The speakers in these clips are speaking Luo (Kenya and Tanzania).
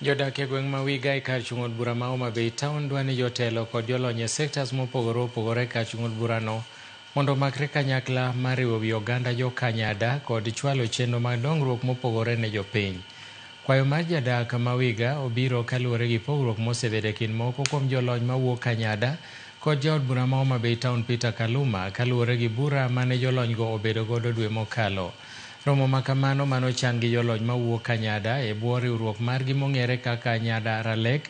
Jodak e gweng' ma Wiga e kar chung' od bura ma Homa Bay Town dwa ni jotelo kod jolony e sectors mopogore opogore e kar chung' od burano mondo omakre kanyakla mar riwo wi oganda jokanyada kod chwalo chenro mag dongruok mopogore ne jopiny. Kwayo mar jadak ma Wiga obiro kaluwore gi pogruok mosebedo e kind moko kuom jolony mawuok Kanyada kod jaod bura ma Homa Bay Town Peter Kaluma kaluwore gi bura mane jolonygo obedo godo dwe mokalo. Romo ma kamano mane ochan gi jolony mawuok Kanyada e bwo riwruok margi mong'ere kaka Nyada Ralek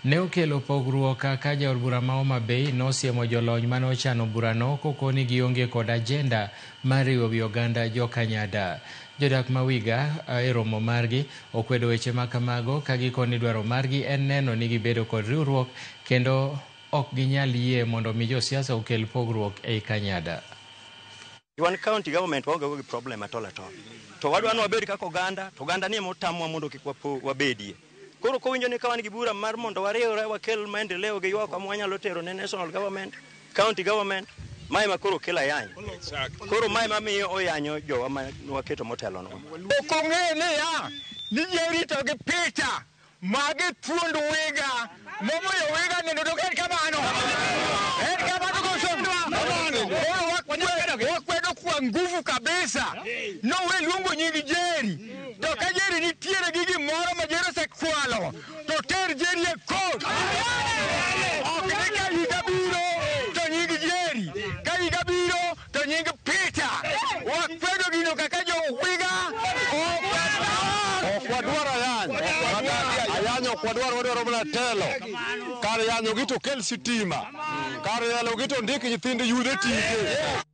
ne okelo pogruok ka jaod bura ma Homa Bay nosiemo jolony mane ochano burano kokoni gionge kod agenda mar riwo wi oganda jokanyada. Jodak ma Wiga e romo margi okwedo weche ma kamago ka gikoni dwaro margi en neno ni gibedo kod riwruok kendo ok ginyal yie mondo mi josiasa okel pogruok ei Kanyada. Wan county government waonge go gi problem at all at all. To wadwa ni wabed kaka oganda, to oganda ni ema otamwa mondo kik wabedie. Koro kowinjo ni ka wan gi bura mar mondo wariwre wakel maendeleo gi ywak ma wanyalo tero ne national government, county government, mae ma koro kelo ayany. Koro mae mamiyo oyanyo jowa ma waketo motelonwa. Ok ong'e niya ni Jerry to gi Peter magi thuond Wiga momiyo Wiga nindo to en kamano. En kamano koso? Koro wakwedo kwa nguvu kabisa. Nowe luongo nying Jerry. To ka Jerry nitiere gi gimoro ma Jerry osekwalo to ter Jerry e court. Ok ni ka higa biro to nying Jerry, ka higa biro to nying Peter. Wakwedo gino kaka jo Wiga. Ok wadwar ayany. Ayany ok wadwar, wadwaro mana telo. Kar yanyo gi to kel sitima. Kar yalo gi to ndik nyithind yudhe tije.